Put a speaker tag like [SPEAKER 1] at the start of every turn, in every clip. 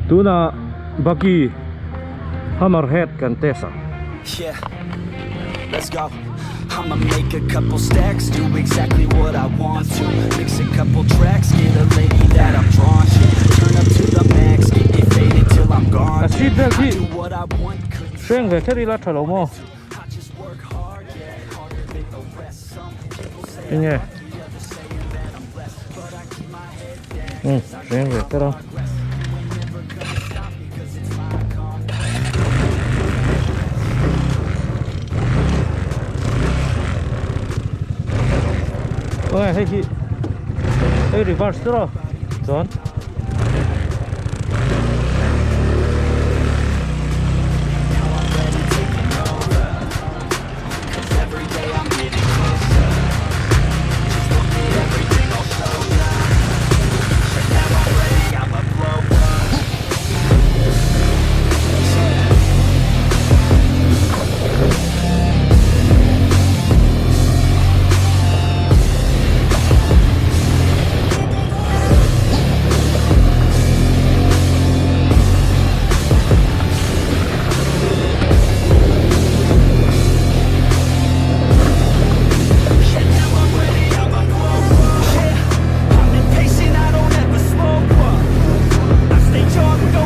[SPEAKER 1] Tunah buggy hammerhead kan test ang.
[SPEAKER 2] Yeah, let's go. I'ma make a couple stacks, do exactly what I want to. Mix a couple tracks, get a lady that I'm drawn to. Turn up to the max, get me faded till I'm gone.
[SPEAKER 1] A seat belt
[SPEAKER 2] I
[SPEAKER 1] hi
[SPEAKER 2] do what I want, couldn't
[SPEAKER 1] hreng ve kher ila tha lo maw?
[SPEAKER 2] I just work hard, yeah, harder than the rest. Some people say
[SPEAKER 1] Enge?
[SPEAKER 2] I'm lucky, others saying that I'm blessed, but I keep my head down.
[SPEAKER 1] Hreng ve kher a. Ôi, hei hi hei reverse tur aw chuan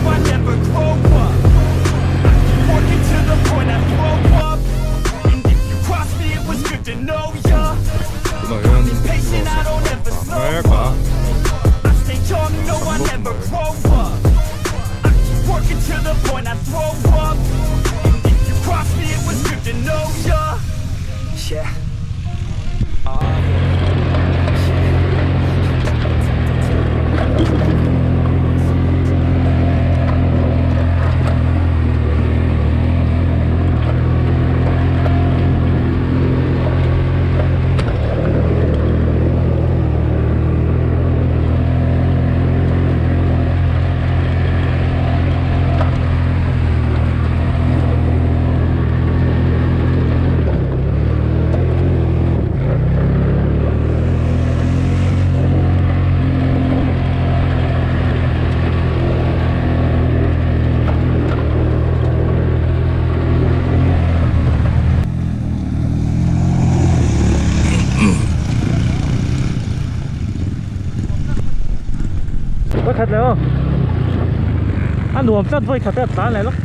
[SPEAKER 1] Tunah hian rose a tlan mek a. Vawikhat leh aw a nuam tlat vawikhat e a tlan leh lawk.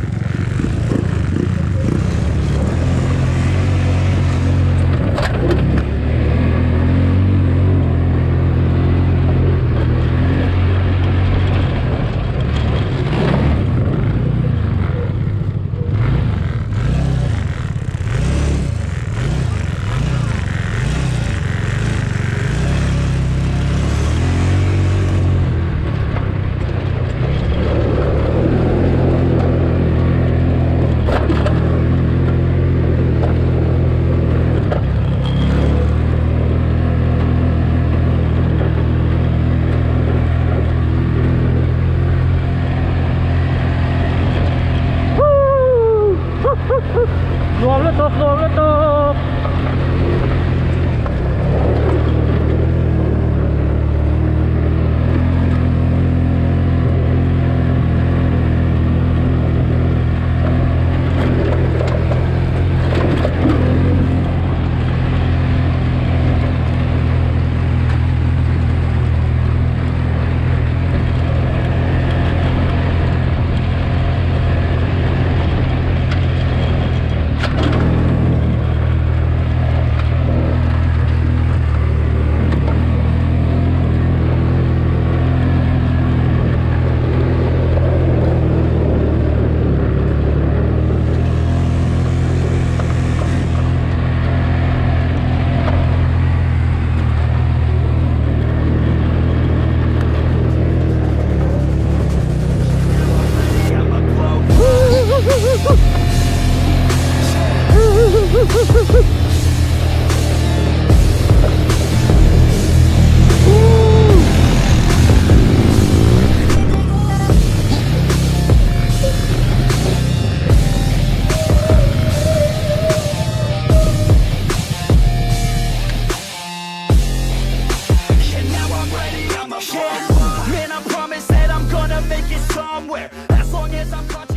[SPEAKER 2] somewhere. As long as I'm conscious.